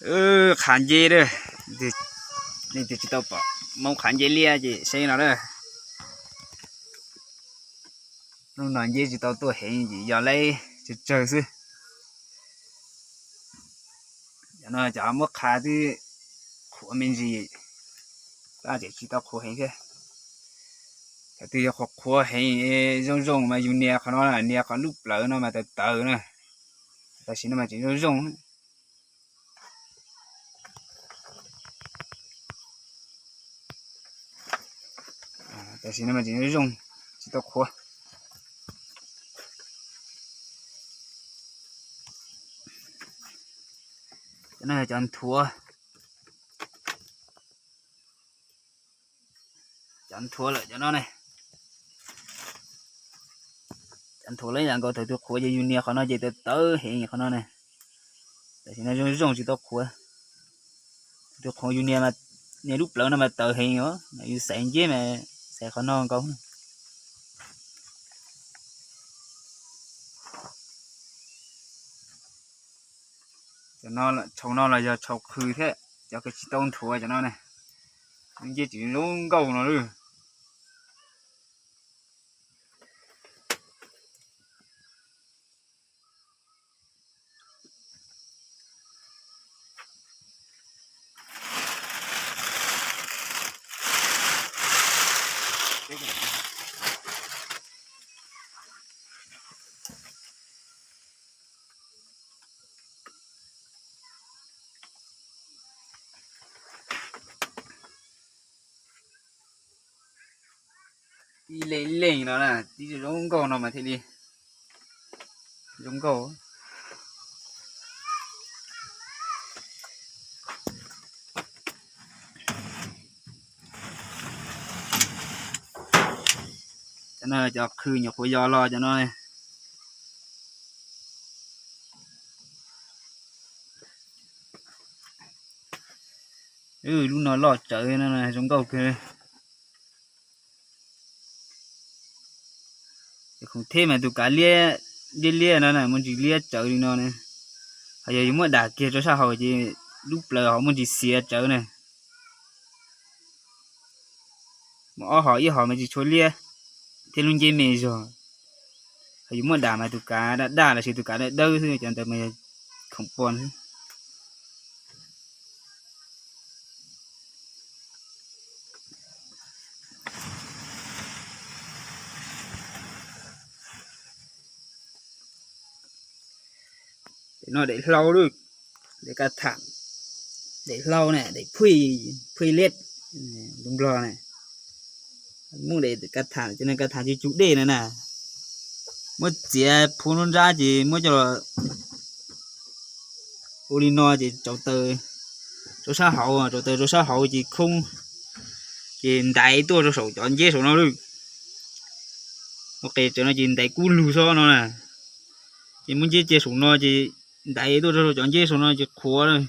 Qhav nceb a, leej twg tsis tau pom Hmoob qhav nceb liab ces saib no a. Hnub no nceb tsis tau tuaj heev ces yog laib tsawg tsawg xwb. Cov no cov muab qhav twb qhuav me ntsis, tab tseem tsis tau qhuav heev thiab. Thaum twg yog qhuav qhuav heev zoo zoo mas yus nias qhov no, nias qhov lub plawv no mas tawv tawv na. Tam sim no mas tseem zoo zoo. Tam sim no mas tseem zoo zoo, tsis tau qhuav. Cov no yog cov nthuav, cov nthuav lawm cov no ne. Cov nthuav lawm yam nkaus, thaum twg qhuav ces yus nias qhov no ces tawv tawv heev qhov no ne. Tam sim no zoo zoo tsis tau qhuav. Thaum twg qhuav yus nias, nias lub plawv no mas tawv heev os, yus xaiv nceb mas xaiv qhov no nkaus. Cov no, tshau no los yog tshau qhwv thiab, cov kws tsis tau nthuav cov no ne. Lub nceb tseem zoo nkauj no lawm. Tib leej leej no na, tib zoo nkauj no mas thiaj li zoo nkauj. Cov no cov qhwv nyuam qhuav yos los cov no. Lub no loj tsawv no zoo nkauj kawg. Khoom theb mas tus kav liab liab liab no na, muaj ntsis liab tsawv li no na. Ho yog yus muab dam kiag rau sab hauv ces lub plawv ho muaj ntsis xiav tsawv na. Mus ob hom ib hom mas tsis tshua liab thiab lub nceb me zog. Ho yus muab dam mas tus kav daj daj los sis tus kav dawb dawb xwb, cov ntawd mas yog khoom pom xwb. Daim no daim hlau lawm, daim ka tham, daim hlau na, daim phuj, phuj lej, lus Nplog na. Muaj daim ka tham, cov no ka tham tsis tsum dej na na. Muab txiav phu nruab nrab ces muab coj los ua li no ces tsau taws rau sab hauv, tsau taws rau sab hauv ces khoob, ces ntaiv tuaj rau saum cov nceb saum no lawm. Ua qes tsawv no ces ntaiv kub lug xwb no na. Ces muab nceb cia saum no ces ntaiv tuaj rau saum cov nceb saum no ces qhuav lawm.